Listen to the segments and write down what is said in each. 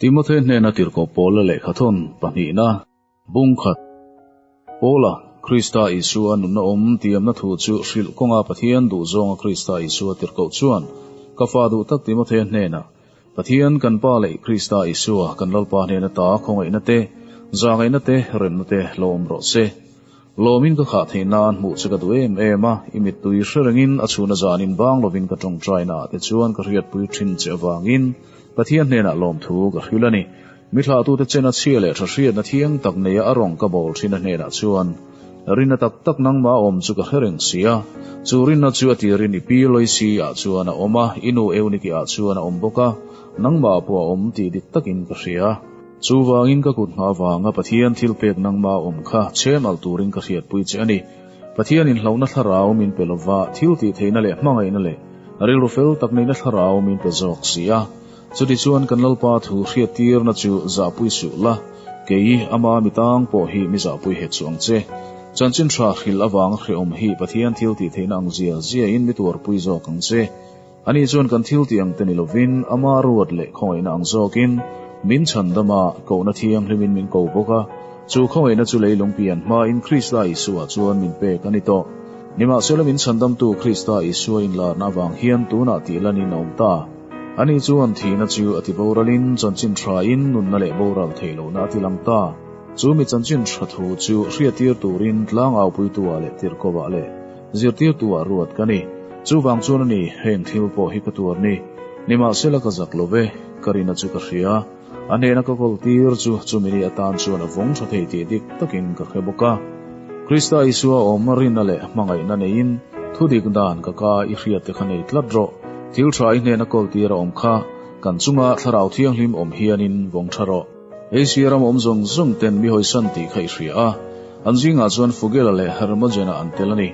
Timothy hnena tirhkoh Paula lehkhathawn pahnihna, bung khat, Paula, Krista Isua nunna awm tiamna thu chu hrilh kawnga Pathian duhzawnga Krista Isua tirhkoh chuan ka fa duh tak Timothy hnenah, Pathian kan Pa leh Krista Isua kan Lalpa hnena ta khawngaihna te, zahngaihna te, remna te lo awm rawh se. Lawmin ka khah theih nan hmuh che ka duh em em a, i mittui hre rengin a chhuna zanin bang lovin ka tawngtaina ah te chuan ka hriatpui thin che avangin Pathian hnenah lawmthu ka hrilh a ni. Mi thlahtute chena chhia leh tha hriatna thiang tak neia a rawng ka bawl thin a hnenah chuan rinna tak tak nangmah awm chu ka hre reng si a, chu rinna chu a tirin i pi Loisi ah chuan a awm a, i nu Euniki ah chuan a awm bawk a, nangmah pawh a awm tih dik takin ka hria. Chuvangin ka kut nghah vanga Pathian thilpek nangma awm kha chhem alh turin ka hriatpui che a ni. Pathian inhlauhna thlarau min pe lova, thil tih theihna leh hmangaihna leh rilru fel tak neihna thlarau min pe zawk si a. Chutichuan kan Lalpa thu hriattirna chu zahpui suh la, kei ama mi tang pawh hi mi zahpui het suh ang che. Chanchin tha hrilh avanga hrehawm hi Pathian thil tih theihna ang zia ziain mi tuarpui zawk ang che. Ani chuan kan thil tih ang te ni lovin ama ruat leh khawngaihna ang zawkin min chhandam a, kohna thianghlimin min ko bawk a. Chu khawngaihna chu leilung pian hmain Krista Isua chuan min pek a ni tawh. Nimahsela min chhandamtu Krista Isua inlarna avang hian tunah tih lanin a awm ta. Ani chuan thihna chu a ti boralin chanchin thain nunna leh boral theih lohna a ti lang ta. Chu mi chanchin tha thu chu hriattir turin tlangaupuitu-ah leh tirhkovah leh Zirtirtu-ah ruat ka ni. Chuvang chuan a ni, heng thil pawh hi ka tuar ni. Nimahsela ka zak lo ve, ka rina chu ka hria. A hnena ka kawl tir chu chumi ni atan chuan a vawng tha thei tih dik takin ka hre bawk a. Krista Isua awm rinna leh hmangaihna neiin thudik dan ka ka i hriat te kha nei tlat rawh. Thil tha i hnena kawl tir a awm kha kan chunga Thlarau Thianghlim awm hianin vawng tha rawh. Asia ram awm zawng zawng ten mi hawisan tih kha i hria a, an zingah chuan Fugela leh Hermogena an tel a ni.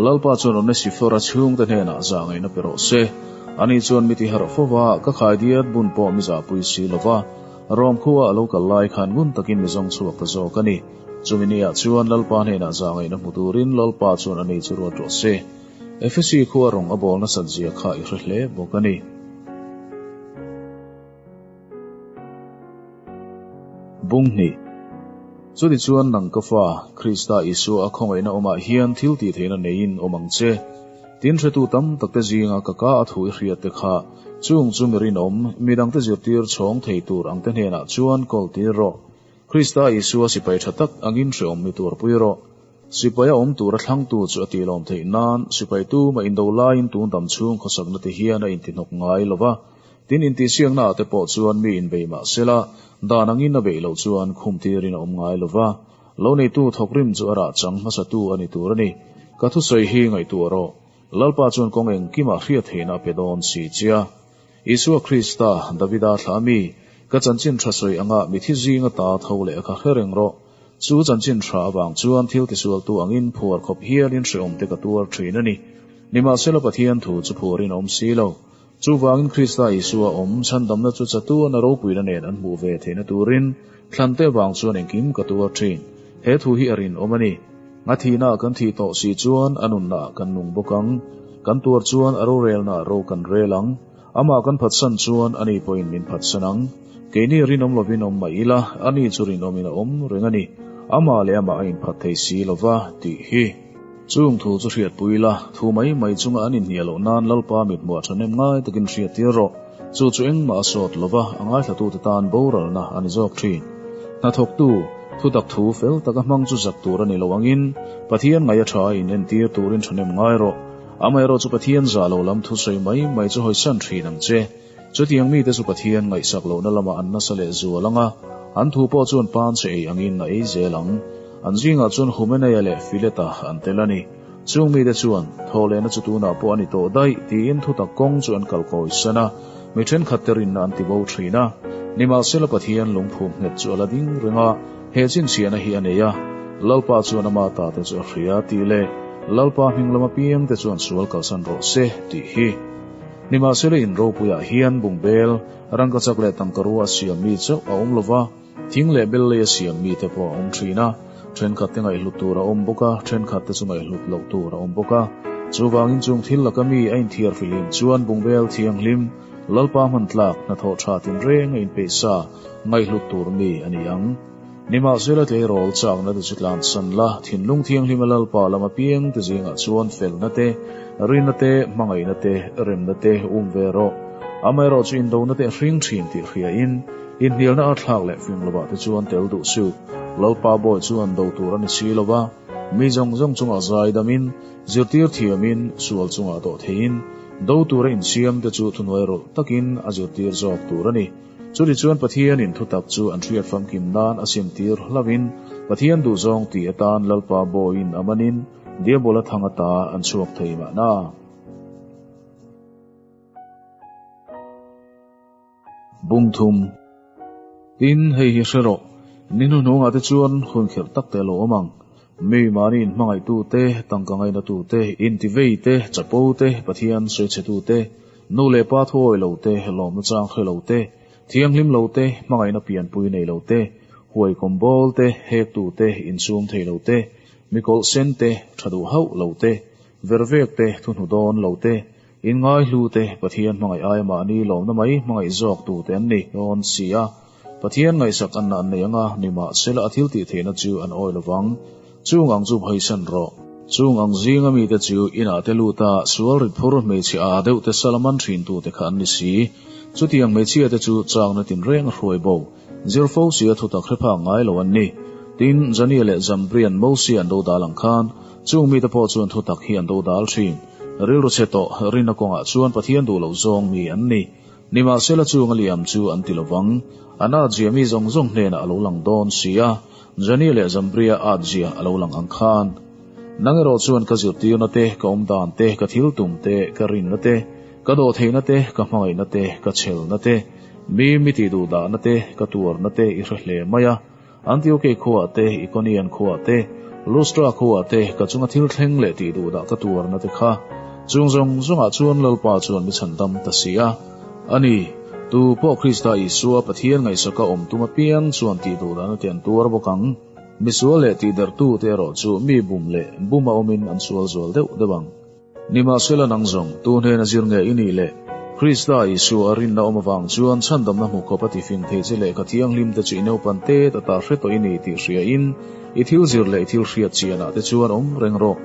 Lalpa chuan Onesifora chhungte hnenah zahngaihna pe rawh se. Ani chuan mi ti harh fo va, ka khaidiat bun pawh mi zahpui si lo va, Rom khua a lo kal lai khan ngun takin mi zawng chhuak ta zawk a ni. Chumi niah chuan Lalpa hnenah zahngaihna hmu turin Lalpa chuan a nei chu ruat rawh se. Efesi khua rawng a bawl nasat zia kha i hre hle bawk a ni. Bung hnih. Chutichuan nang ka fa, Krista Isua a khawngaihna awmah hian thil tih theihna neiin awm ang che. Tin hretu tam takte zinga ka ka a thu i hriatte kha, chung chu mi rinawm, midangte zirtir chhawng thei tur angte hnenah chuan kawl tir rawh. Krista Isua sipai tha tak angin hreawm mi tuarpui rawh. Sipai a awm tura thlangtu chu a tih lawm theih nan, sipai tuma indo laiin tun dam chhung khawsakna te hian a intihnawk ngai lo va. Tin, intihsiakna ah te pawh chuan mi inbei mah sela, dan angin a beih loh chuan khum tirin a awm ngai lo va. Lo neitu thawkrim chu a rah chang hmasatu a ni tur a ni. Ka thusawi hi ngaihtuah rawh. Lalpa chuan kawng engkimah hriat theihna a pe dawn si chia. Isua Krista, Davida thlah ami, ka chanchin tha sawi anga mithi zinga ta tho leh a kha hre reng rawh. Chu chanchin tha avang chuan thil tisualtu angin phuar khawp hialin hrehawmte ka tuar thin a ni. Nimahsela Pathian thu chu phuarin a awm si lo. Chuvangin Krista Isua awm chhandamna chu chatuan a ropuina nen an hmuh ve theihna turin thlante vang chuan engkim ka tuar thin. He thu hi a rinawm a ni. A thihnaah kan thih tawh si chuan a nunnaah kan nung bawk ang. Kan tuar chuan a rorelnaah ro kan rel ang. Amah kan phatsan chuan ani pawhin min phatsan ang. Keini rinawm lovin awm mah ila, ani chu rinawmin a awm reng a ni. Amah leh amah a inphat thei si lova tih hi. Chung thu chu hriatpui la, thu mai mai chunga an inhniah loh nan Lalpa mithmuah thahnem ngai takin hriattir rawh. Chu chu engmah a sawt lova, a ngaithlatute tan boralna a ni zawk thin. Hnathawktu, thutak thu fel taka hmang chu zak tur a ni lo angin, Pathian ngaih a tha a inentir turin thahnem ngai rawh. Amaherawh chu Pathian zah lo lam thusawi mai mai chu hawisan thin ang che. Chutiang mite chu Pathian ngaihsak lohna lamah an nasa leh zual ang a, an thu pawh chuan pan che ei angin a ei zel ang. An zingah chuan Humenaia leh Fileta an tel a ni. Chung mite chuan, Thawhlehna chu tunah pawh a ni tawh daih, tiin thutak kawng chu an kalkawisan a, mi thenkhatte rinna an tibo thin a. Nimahsela Pathian lungphum nghet chu a la ding reng a, he chinchhiahna hi a nei a, Lalpa chuan ama tate chu a hria, tih leh Lalpa hming lama piangte chuan sual kalsan rawh se, tih hi. Nimahsela in ropuiah hian bungbel, rangkachak leh tangkarua a siam mi chauh a awm lova, thing leh bel lei a siam mi te pawh a awm thin a. Thenkhat te ngaihhlut tur a awm bawk a, thenkhat te chu ngaihhlut loh tur a awm bawk a. Chuvangin chung thil laka mi a inthiar fihlim chuan bungbel thianghlim, Lalpa hman tlak hnathawh tha tinreng a inpeih sa ngaihhlut tur mi a ni ang. Nimahsela tleirawl chakna te chu tlansan la, thinlung thianghlima Lalpa lama piang te zingah chuan felna te, rinna te, hmangaihna te, remna te um ve rawh. Amaherawh chu indona te a hring thin tih hriain, inhnialna a thlak leh fing lovah te chuan tel duh suh. Lalpa bawi chuan do tur a ni si lo va, mi zawng zawng chungah zaidamin, zirtir thiamin, sual chungah dawh theiin, do tura insiam te chu thuhnuai rawlh takin a zirtir zawk tur a ni. Chutichuan Pathianin thutak chu an hriat famkim nan a simtir hlauhin, Pathian duhzawng tih atan Lalpa bawiin a manin Diabola thang ata an chhuak thei mahna. Bung thum. Tin, hei hi hre rawh, ni hnuhnungah te chuan hun kherh tak te a lo awm ang. Mi mahni inhmangaihtu te, tangka ngainatu te, intivei te, chapo te, Pathian sawichhetu te, nu leh pa thuawi lo te, lawmna chang hre lo te, thianghlim lo te, hmangaihna pianpui nei lo te, huaikawm bawl te, hektu te, insum thei lo te, mi kawlh sen te, tha duh hauh lo te, vervek te, thuhnu dawn lo te, Inngaihlu te, Pathian hmangaih aia mahni lawmna mai hmangaih zawk tu te an ni dawn si a. Pathian ngaihsak anna an nei anga, nimahsela a thil tih theihna chu an awi lovang. Chung ang chu bhaisan rawh. Chung ang zinga mite chu inah te lut a, sual rit phur hmeichhe aa deuh te sala man thin tu te kha an ni si. Chutiang hmeichhia te chu chakna tinreng a hruai bo. Zir fo si a thutak hre phak ngai lo an ni. Tin, Jania leh Jambrian Mosia an dodal ang khan, chung mite pawh chuan thutak hi an dodal thin. Rilru chhe tawh rinna kawngah chuan Pathian duh loh zawng mi an ni. Nimahsela chung a liam chu an ti lovang. An atzia mi zawng zawng hnenah a lo lang dawn si a, Jania leh Jambria atzia a lo lang ang khan. Nang erawh chuan ka zirtirna te, ka awmdan te, ka thil tum te, ka rinna te, ka dawhtheihna te, ka hmangaihna te, ka chhelna te, mi mi tih duh dahna te, ka tuarna te i hre hle mai a. Antiokei khuaah te, Ikonian khuaah te, Lustra khuaah te ka chunga thil thleng leh tih duh dah ka tuarna te kha. Chung zawng zawngah chuan Lalpa chuan mi chhan dam ta si a. A ni, tu pawh Krista Isua Pathian ngaihsaka awm tum apiang chuan tih duh dahna te an tuar bawk ang. Misual leh tihderhtu te erawh chu mi bum leh buma awmin an sual zual deuh deuh ang. Nimahsela nang zawng, tu hnena zir nge i nih le? Krista Isua a rinna awm avang chuan chhandamna hmu khawp a tifing thei che lehkha thianghlim te chu i naupan tet ata hre tawh i ni tih hriain i thil zir leh i thil hriat chianah te chuan awm reng rawh.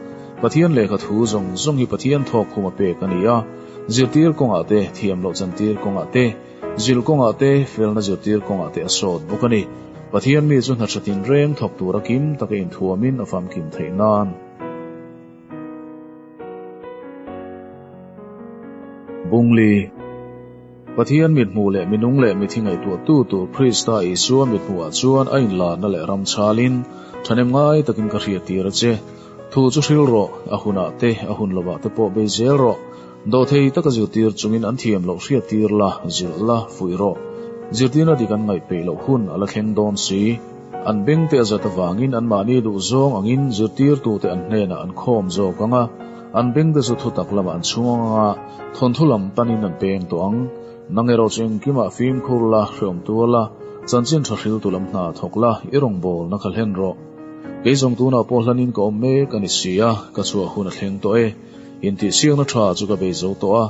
Pathian lehkha thu zawng zawng hi Pathian thawk khum a pek a ni a, zirtir kawngah te, thiam loh chantir kawngah te, zilh kawngah te, felna zirtir kawngah te a sawt bawk a ni. Pathian mi chu hna tha tinreng thawk tura kim taka inthuamin a famkim theih nan. Bungli, Pathian mithmuh leh minung leh mithi ngaihtuahtu tur Krista Isua mithmuhah chuan a inlarna leh ram chhalin thahnem ngai takin ka hriattir a che. Thu chu hril rawh, a hunah te, a hun lovah te pawh bei zel rawh. Dawhthei taka zirtir chungin an thiam loh hriattir la, zilh la, fuih rawh. Zirtirna dik an ngaih peih loh hun a la thleng dawn si. An bengte a zat avangin anmahni duh zawng angin zirtirtute an hnenah an khawm zawk ang a, an bengte chu thutak lamah an chhung ang a, thawnthu lam panin an peng tawh ang. Nang erawh chu engkimah fimkhur la, hreawm tuar la, chanchin tha hriltu lam hna thawk la, i rawngbawlna kha hlen rawh. Kei zawng tunah pawh hlanin ka awm mek a ni si a, ka chhuah hun a thleng tawh e. Intihsiakna tha chu ka bei zo tawh a,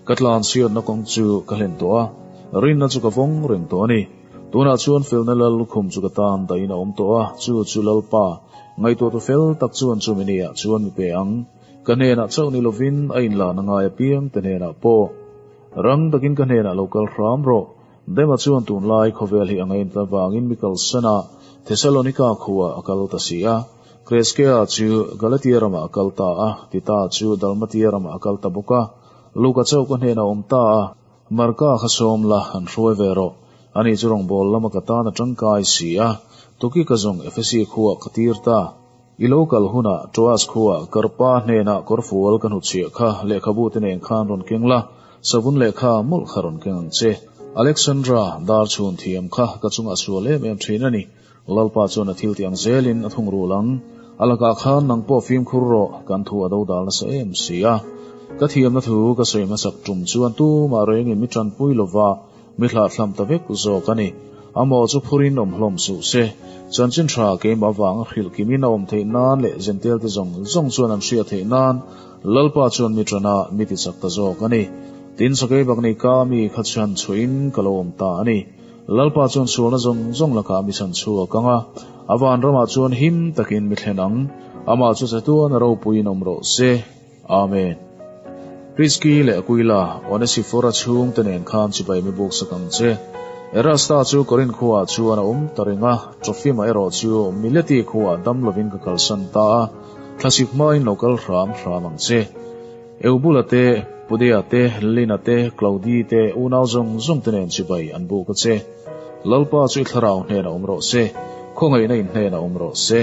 ka tlanchhiatna kawng chu ka hlen tawh a, rinna chu ka vawng reng tawh a ni. Tunah chuan felna lallukhum chu ka tan dahin a awm tawh a, chu chu Lalpa, ngaihtuahtu fel tak chuan chumi niah chuan mi pe ang. Ka hnenah chauh ni lovin a inlan a ngai apiang te hnenah pawh. Rang takin ka hnenah lo kal hram rawh. Dema chuan tunlai khawvel hi a ngainat avangin mi kalsan a, Thesalonika khuaah a kal ta si a. Kreskea chu Galatia ramah a kal ta a, Tita chu Dalmatia ramah a kal ta bawk a. Luka chauh ka hnenah a awm ta a. Marka kha sawm la, han hruai ve rawh. Ani chu rawngbâwl lama ka tân a ṭangkai si a, tuki ka zawng Efesi khuaah ka tir ta. I lo kal hunah Troas khuaah Karpa hnênah kawrfual ka hnutchhiah kha lehkhabute nên khân rawn keng la, savun lehkha mawlh kha rawn keng ang che. Alexandra, dâr chhûn thiam kha ka chungah sual êm êm ṭhîn a ni. Lalpa chuan a thil ti ang zêlin a thungrul ang. A lakah khân nang pawh fimkhur rawh, kan thu a dodal nasa êm si a. Ka thiamna thu ka sawi hmasak tum chuan tumah rengin mi tanpui lova mi hlahthlam ta vek zawk a ni. A maw chu phurin awm hlawm suh se. Chanchin tha keimah vanga hrilh kimin a awm theih nan leh Jentail te zawng zawng chuan an hriat theih nan Lalpa chuan mi tana mi tichak ta zawk a ni. Tin, Sakeibakni ka mi kha chhan chhuahin ka lo awm ta a ni. Lalpa chuan sualna zawng zawng lakah mi chhan chhuak ang a, a vanramah chuan him takin mi thlen ang. Amah chu chatuan a ropuiin awm rawh se. Amen. Priski leh Aquila, Onesifora chhungte nen khan chibai mi buk sak ang che. Erasta chu Korinth khuaah chuan a awm ta reng a, Trofima erawh chu Mileti khuaah dam lovin ka kalsan ta a, thlasik hmain lo kal hram hram ang che. Eubula te, Pudea te, Lina te, Claudi te, unau zawng zawng te nen chibai an buk a che. Lalpa chu i thlarau hnenah awm rawh se, khawngaihna in hnenah awm rawh se.